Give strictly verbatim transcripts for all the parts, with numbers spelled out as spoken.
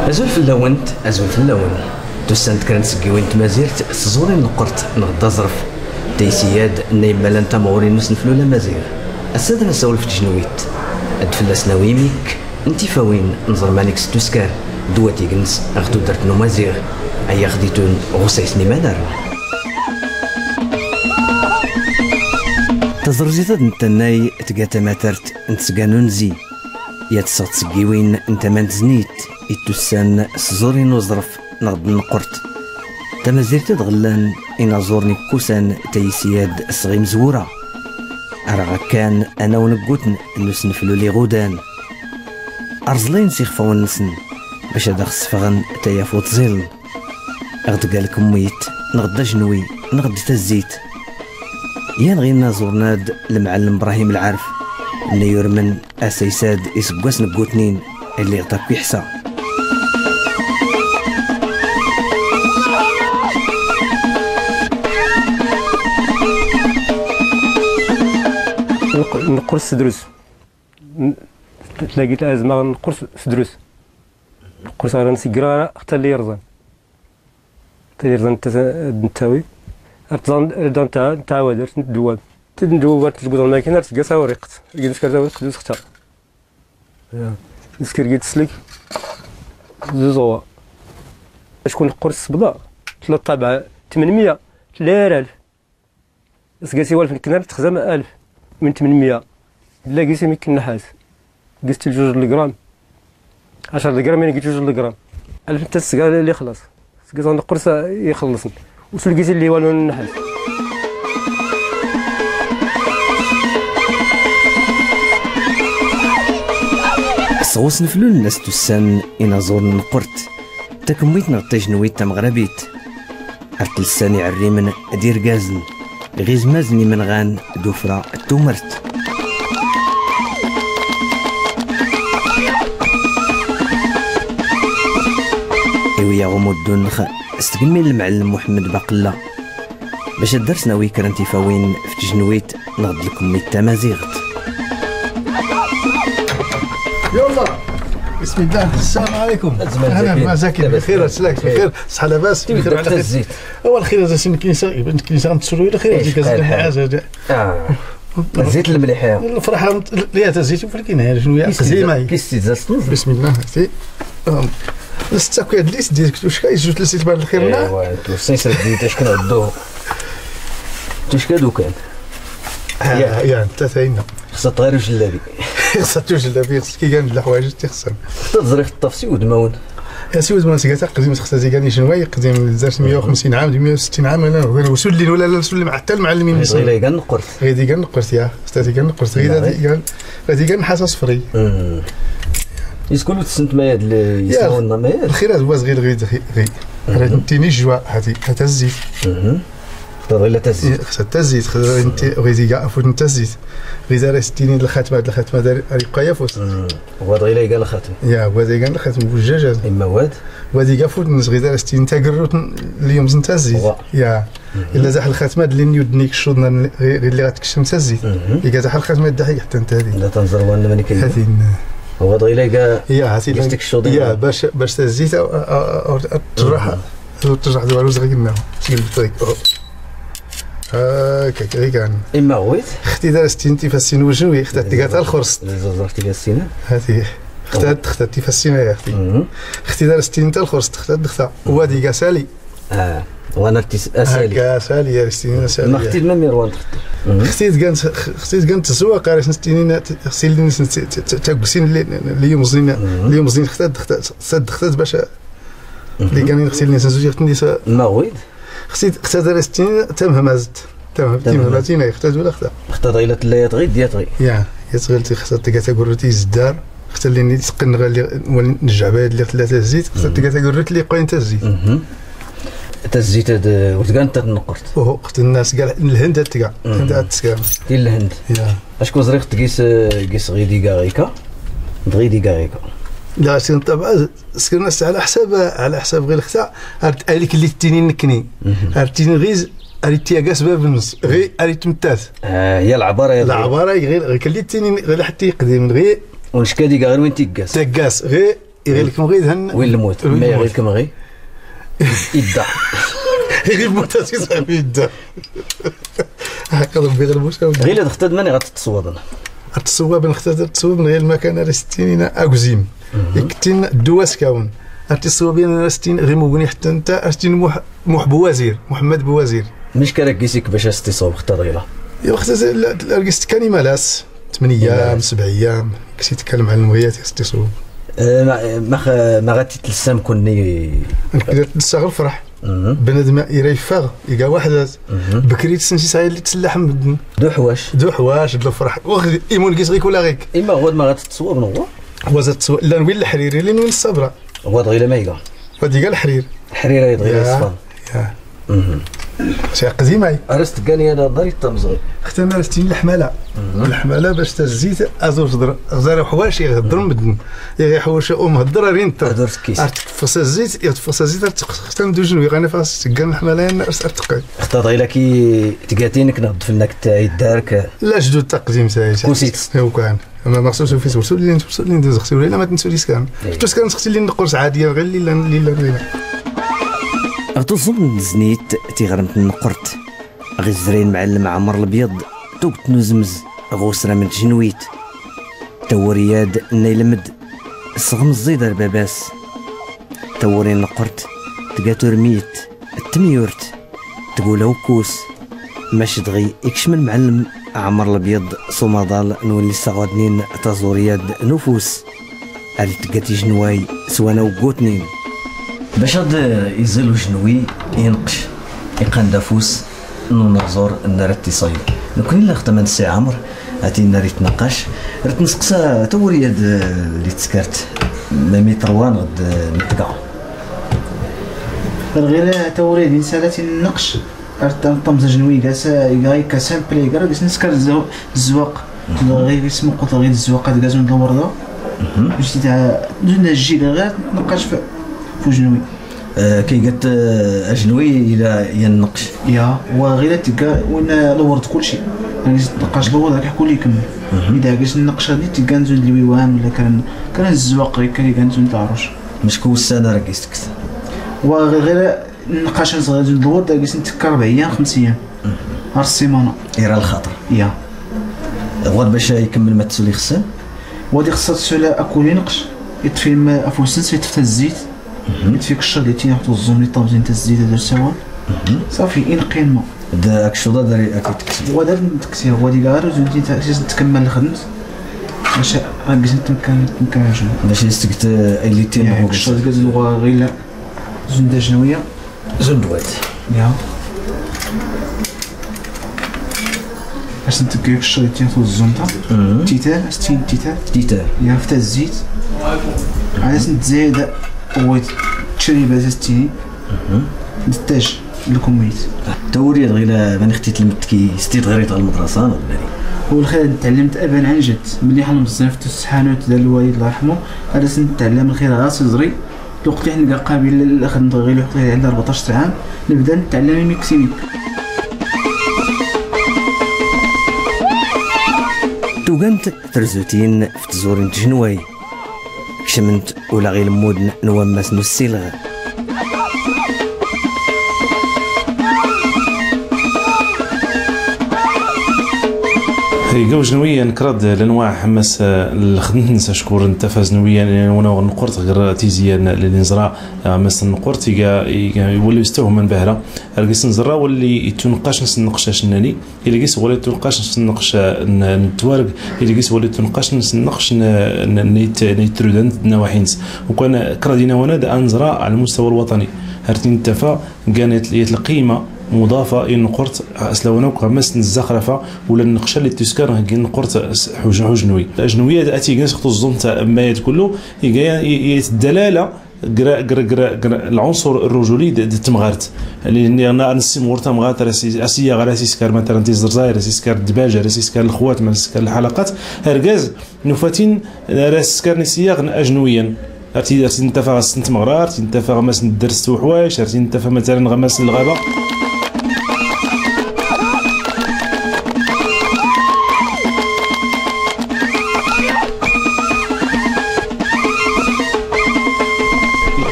Azul fell-awent, azul fell-awen. Tussant kra n tseggiwin n tmazirt s tẓuri n lqert neɣ d aẓref. Taysi-ad n ayemmalan tamɣurin n usenflul amaziɣ. Ass-a ad nsawel f tejnwit. Ad fell-as nawi imik n tifawin n ẓermanik s tuskar d watig-ns ɣ tudert n umaziɣ. Ay aɣ-d-itun ɣ usayes n imanaren. Taẓrẓit ad nettannay tga tamatart n tesga n unzi. Yat sɣ tseggiwin n tama n tznit ittussan s tẓuri n uẓref neɣ d nqert. Tamazirt ad ɣllan inaẓuren ikkusan taysi-ad sɣ imzwura. Ar ɣ akkan anaw n ggutn n usenflul iɣudan. Ar ẓlayn s ixfawen-nsen bac ad aɣ-sfɣen tayafut ẓiln. Ɣ tga lkemmit neɣ d ajenwi neɣ d tazzit. Yan ɣ inaẓuren-ad lemɛellem Brahim Lɛarf nna yurmen asays-ad isggwasen n ggutnin lliɣ-t akk iḥsa. Nqers s drus. Tlaqit azma nqers s drus. Nqers ara nsigra xta lli irẓan. Xta lli irẓan nttawi. Ar tẓan rdan nttawad ar tntdwab. Tntdwab ar tntgud lmakina ar tgas awriqt. Ar tgas awriqt dus xta. Nskir gi tslik. Zuẓwa. Acku nqers s bḍa. Tla ṭṭabɛa tmenmya. Tla alf. Asgas iwalf nkkni ar txzam alf min tmenmya. Illa gis imik nnḥas. Gis tljuj lgram. Ɛcar lgram, illa gis tljuj lgram. Alf ntta sga lli xlas. Sgas nqers ixlṣn. Usul gis illi iwalun nnḥas. Sɣ usenflul n as tussan inaẓuren n nqert. Takemmit neɣ tajnwit tamɣrabit. Ar tlssan iɛerrimen d irgazn, ɣ izmazn imenɣan d ufra d tumert. Iwi-yaɣ umuddun-nx s tgemmi n lemɛellem Muḥemmed Baqella. Bac ad dar-s nawi kra n tifawin f tejnwit neɣ d lkemmit tamaziɣt. يلا. بسم الله. السلام عليكم. أهلا، مساكين. بخير، عسلاك، بخير. صحة لاباس؟ بخير، على خير. الزيت. أول خير، هذا سن كنيسة، يبان كنيسة غنتسولو إلى خير، إيش هذيك قال الزيت الحال؟ آه. الزيت المليح يا. الفرحة مت-، ليها تزيت وفي الكناية، شنو هي؟ كيس قزيمة تيزا-، هي. كيس تيزا ستنزل. بسم الله، سي. آه. الستة كويا دليس، ديك توشكا، يزوت لسيت بعد الخير، لا؟ إيوا، توسين سرديت، أش كنعدو؟ توشكا دوكان. آه، يا. يا، أنت ثاينا. خصها تغير وجلابي. خصها توجلابي، خصك كي كان الحوايج تيخصن. تزريخ الطفسي ودماون. يا سي ودماون، سيقاتا قديم، خصها زيقاني شنو، قديم زرت مية وخمسين عام، مية وستين عام، أنا، أنا وسلي ولا لا، سلي مع حتى المعلمين يسلي. غير كان نقرت. غير دي كان نقرت، يا. أستاذي كان نقرت، غير دي كان، غير دي كان حاسة صفري. مم. يسكن وتسنت ما يد ال-، يا. يسمونا ما يد. الخير هذا هو صغير، غير، غير، غير. مم. راه نتيني الجوا، هاتي، هاتا الزيت. مم. خطر غير لا تزيد. إيه، خصها تزيد، خصها انت غيزي كاع فوت انت تزيد. غيزا راه ستيني الخاتمة، هاد الخاتمة دار ريقا يا فوت. مم. وهاد غير يقال الخاتم. يا، وهاد يقال الخاتم بوجاجة. إما واد؟ وهاد يقال فوت نز غيزا راه ستيني انت قروت اليوم زنت تزيد. وا. يا. مم. إلا زاح الخاتمة اللي نيود نيك الشوط نان غير، غير اللي غتكشم تزيد. مم. يقال زاح الخاتمة دا حي حتى انت هذه. لا تنظر وان ماني كاين. هذه ن-، وهاد غير يقال يا، هاتي يستك الشوط يا، يقال. باش، باش تزيد أو، أو، أو، أو، تروح. مم. ترجع دوار وزغي قلنا. تقول الطريق. هاكاك، غي كان. إما غويت؟ ختي دار ستين تيفاسين وجنوي، ختي تيقاتا الخرص. لي زوز ختي فاسينا؟ هاتي. ختي، ختي تيفاسينا يا ختي. مم. ختي دار ستين تا الخرص، ختي دختا. وادي قاسالي. آه. وانا تيس-، أسالي. هاكا أسالي يا ستين، أسالي. ما ختي الممير وان تخطي. مم. ختي تقان، ختي تقان تسوى قاري سنتيني نا-، ت-، سيلين سن-، ت-، ت-، ت-، تاكوسين لي، لي يوم زين، مم. لي يوم زين ختي دختا، ت-، ت-، دختا باش مم. اللي كان يغسل لي سنسو جيت نديس. ما غويد؟ ختي، ختي دار ستين، تمهم أزت. تمهم، تمهم. تمهم أزت، هنا يختار ولا اختار؟ اختار غير لا تلا يا تغي، ديا تغي. يا، يا تغي، تي ختي تقا تقول تي زدار. ختي اللي نيت سقن غير اللي، ولي نجع بعيد اللي ثلاثة زيت. ختي مهم. تقا تقول اللي قوين تزيت. مهم. تزيت هاد، وتقان تتنقرت. أوه، ختي الناس قال الهند تقا. مهم. الهند تقا. دي الهند. يا. أشكون زريخ تقيس، قيس غيدي كاغيكا. غيدي كاغيكا. لا، سي طبعا. سكرنا س-، على حساب، على حساب غير الختاع، عرفت عليك اللي تيني نكني. مهم. عرفت تيني غيز، عرفت تياقاس باب النص، غي عرفت تمتاث. آه، هي العبارة يا العبارة غير، غير كلي تيني غير حتى يقدم، غي ونشكادي غير وين تيقاس. تيقاس، غي Iɣil-kem ɣid-hen. Win lmut. Win lmut. Ma iɣil-kem ɣid. Idda. Iɣil lmut a-s-isɛa idda. Haka Rebbi iɣil lmut. Ɣilad xtad mani ɣa t-tṣewwaben. At-tṣewwaben xtad at-tṣewwaben ɣil lmakan ar-s-tinin agzim. Iktin ddu askawen. At-tṣewwaben ar-s-tinin ɣimugni ḥtta nta ar-s-tinin muḥ-, muḥ buwazir. Muḥemmed buwazir. Mec kara gis-ik bac a-s-t-iṣewweb xtad ɣila. Iwa xtad ar-gis-t kan imalas. Tmen iyam, sebɛ iyam, ksit kan lmɛalem ɣiyat a-s-t-iṣewweb. Ma, ma, ma ɣa t-tlessam kunni. Nkni tlessa ɣ lfrḥ. Bnadem ira iffeɣ, iga waḥdat. Bkri tsens isɛa illi tsella ḥmd. D uḥwac. D uḥwac, d lfrḥ. Wax imun gis ɣik ula ɣik. Ima ɣwad ma ɣa t-tṣewweb nɣwa? Wa za t-tṣewweb, llan win lḥrir, llan win ṣṣabra. Ɣwad ɣila ma iga? Ɣwad iga lḥrir. Lḥrir ay d ɣila ṣṣfa. Ya. Shay qdim ay. Ar-s-tgan yan aḍar ittamẓer. Xtan ar-s-tin lḥmala. Lḥmala bac tazzit ad ur tḍer. Ɣzar uḥwac iɣ-heddren medden. Iɣ iḥwac umheddr ar inṭer. Ad ur tekkis. Ar tkfeɣ s azzit, iɣ tfeɣ s azzit ar txtan d ujenwi ɣanaf a-s-tgan lḥmala yan ar-s ar teqqay. Xtaḍ ɣila ki tgatin-k neɣ ddfel-nnek ay ddark. La jdud taqdimt ay. Kusit. Ukan. Ama maxsus ufis ursul lin ursul lin dizxsi ula ma tnsul iskan. Tus kan sxsi lin qurs ɛadiya ɣil lin lin lin. Ɣ tuẓẓumt n tznit tiɣremt n nqert. Ɣ izray n mɛellem Ɛmer Lbyaḍ tugt n uzmz ɣ usram n tjenwit. Tawuri-ad n ilmd sɣmẓẓid ar babas. Tawuri n nqert tga turmit. Tmyurt tgul awkus. Mac dɣi ikcem lmɛellem Ɛmer Lbyaḍ s umaḍal n win issaɣadnin taẓuri-ad n ufus. Ar itgga tijenway s wanaw n wutnin. Bac ad iẓil ujenwi inqec iqqan d afus n unaẓur n ara t-iṣayu. Nekni illa xtaman d Si Ɛmer. Atin ar itnaqqac, ar tnseqsa tawuri-ad, eh, li tskart, ma mi trwan ɣ d, eh, ntga. Ɣir tawuri-ad insalat innqc, ar tnṭamẓ ajenwi iga sa, iga ikka simple, iga gis nskar zz-, zzwaq. Ɣir gis muqqut ɣir zzwaq ad gazun d lwrda. Gis tita, zun ajji ɣir tnqqac f-, f ujenwi. Eh, kaygat, eh, ajenwi ila yan nnqc. Ya, wa ɣila tga win, eh, lwrd kulci. Gis tnqqac lwrd, ak kul ikmml. Ida gis nnqc adi tga nzun d lwiwan, wala kran, kran zzwaq, kran iga nzun d lɛruc. Mec ko ussan ara gis tkt? Wa ɣila nnqac nzun d lwrd, gis ntkka rbɛa iyam, xmsa iyam. Ar ssimana. Ira lxaṭr. Ya. Ɣwad bac ikmml ma tsul ixssan? Wad ixssan tsul akul inqc, iṭfi ma afus-ns, iṭfi tazzit. Iṭfi kcc di tin ɣ tuẓẓum, iṭṭamẓ di tazzit, ad ursawan. Safi, inqi lma. D akcc uḍa dari akit tksim. Wad ad ntksim, wad iga ar zun tin ta-, tis ntkmml lxdmt. Bac agis ntmkkan, ntmkkan jnu. Bac istgt ay li tin. Ya, huk kcc gaz lwa ɣila. Zun d ajenwi. Zun d wad. Ya. Asen tgir kcc-iti tuẓẓum ta. Titar, as tin titar. Titar. Ya, f tazzit. Asen tzid wad tcriba as tini. D taj lkumit. Tawuri ɣila mani xtit lmtki stid ɣrit ɣ lmdrasa, neɣ mani? Ur lxir ntɛllimt aban ɛn jedd. Mliḥ lmẓẓin f tusḥanut d lwalid, Allah yarḥmu. Asen ntɛllam lxir ɣas iẓri. Lweqt i ḥna qabil lxedmt ɣil lweqt i ɛedda rbeɛṭac ssaɛa, nebda nettɛellam imik s imik. Tugant trzutin f tẓuri n tjenway. Kecment ula ɣ ilmudn n wammas n ussilɣ. Iga ujenwi n kraḍ lanwaɛ ḥemmas, eh, lxedmt-ns ackur n tafa ajenwi n wanaw n nqurt ɣer tizi n lli nẓra, eh, ḥemmas n nqurt iga, iga, iwali istuhman bahra. Ar gis nẓra wali ittunqac n snnqc acnani, ila gis wali ittunqac n snnqc n, n twarg, ila gis wali ittunqac n snnqc n, n, n it-, n itrudan d tnawaḥin-ns. Ukan kraḍ inawan ad nẓra ɛla lmustawa lwaṭani. Ar tin tafa, Gan yat, yat lqima muḍafa i nqurt, aslawan akk ɣammas n zzaxrafa, ula n nqca li tuskar ɣ gin nqurt s, ḥuj, ḥuj nwi. Ajenwi ad, ad tigan s tuẓẓumt ma yat kullu, iga ya, ya, yat ddalala, gra, gra, gra, gra, lɛunsur rrujuli d, d tmɣart. Li nniɣna ad nsimɣur tamɣart, ar as, as iyaɣ, ar as iskar, matalan, tiẓrẓay, ar as iskar ddbaj, ar as iskar lxwat, ma as iskar lḥalaqat, argaz, Nufa-t-in, ar as-skaren isiyaɣ n ajenwiyen. Ar t-, ar t-id-ntafa ɣ ass n tmeɣra, ar t-id-ntafa ɣ mass n dders s uḥwac, ar t-id-ntafa matalan ɣ mass n lɣaba.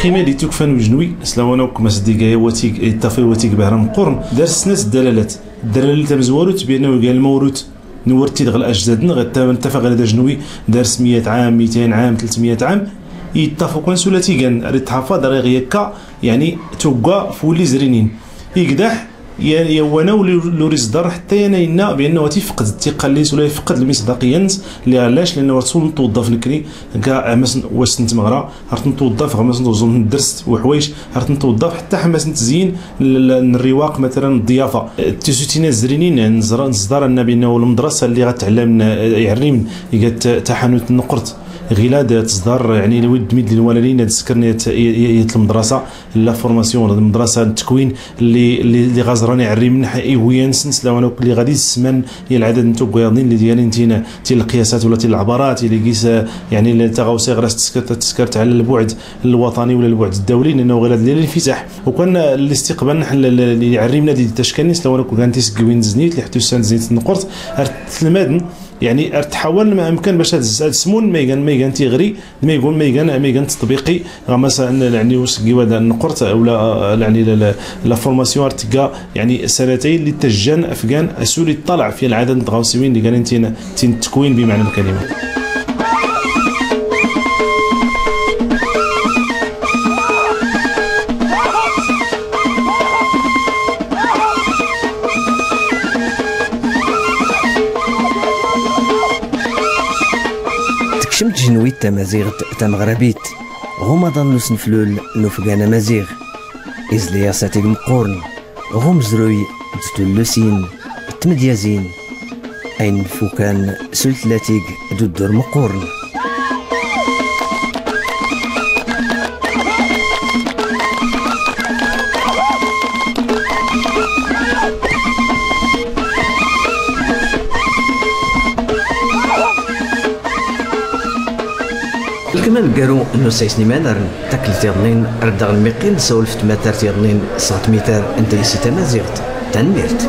Imad ittukfan ujnwi s lawan akk ma s-dd-iga i watig, iṭṭaf i watig bahra meqqurn, dar snat ddalalat. Ddalalat tamzwarut bi annahu iga lmawrut n wurti dɣ lajdad-nneɣ, iṭṭaf aɣ-ilad ajnwi dar s miyat ɛam, mitayn ɛam, tltmiyat ɛam. Iṭṭaf ukwan s ula t-igan ar itḥafḍ ar iɣ yakka, yaɛni, tugga f wulli zrinin. Igdaḥ ya-, yawwan-aw lli ur iẓḍar ḥtta yan a inna bi annahu at ifqed tiqqalin-is ula ifqed lmisdaqiyya-ns. Lli ɣlac? Lli annahu ar tt-ur ntwḍḍaf nekkni ga amas n wass n tmeɣra, ar tt-ntwḍḍaf ɣ amas n tẓult n ddrest uḥwayc, ar tt-ntwḍḍaf ḥtta ɣ amas n tzyin n, n, n rriwaq, matalan, n ḍḍyafa. Tisutina zrinin nẓḍar anna bi annahu lmḍrasa lli ɣa tɛllamn iɛrrimn iga t-, taḥanut n nqrt. Ɣilad tẓḍar, yaɛni, lwid mid lwalanin ad skren yat, yat, yat lmḍrasa. La formation, lmḍrasa n tkwin lli, lli, lli ɣa ẓran iɛrrimn iguya-nsn s lawan akk lli ɣa d-issman i lɛadad n tugga yaḍnin lli d-yanin tin, tin lqiyasat ula tin lɛbarat, illi gis, yaɛni, taɣawsa iɣ ras tskrt, tskrt ɛla lbuɛd lwaṭani ula lbuɛd ddawli, lli annahu ɣilad lli linfitaḥ. Ukwan lli stiqbal n, lli, lli, lli iɛrrimn ad id tackannin s lawan akk gan tisggiwin n tznit, lli ḥtussan tznit n nqrt, ar tlmadn, yaɛni, ar tḥawaln ma amkan bac ad, ad smun ma igan, ma igan tiɣri, d ma igan, ma igan, ma igan tṭbiqi, ɣ amas n, yaɛni, usggiw ad nqrt, ula, yaɛni, la, la, la formation ar tgga, yaɛni, sanatayn lli ttajjan afgan asul iṭṭalɛ fi lɛadad n tɣawsiwin lli ganin tin, tin tkwin bi maɛna lkalima. Tekcem tjenwit tamaziɣt tameɣrabit ɣ umaḍal n usenflul n ufgan amaziɣ. Izli-as atig meqqurn ɣ umezruy d tullusin d tmedyazin, ayen nfukan s ultlatig d uddur meqqurn. Lkmal garu n usayes n imanarn, taklt yaḍnin ar daɣ nmiqqil nsawel f tmatart yaḍnin s tmitar n taysi tamaziɣt. Tanmirt.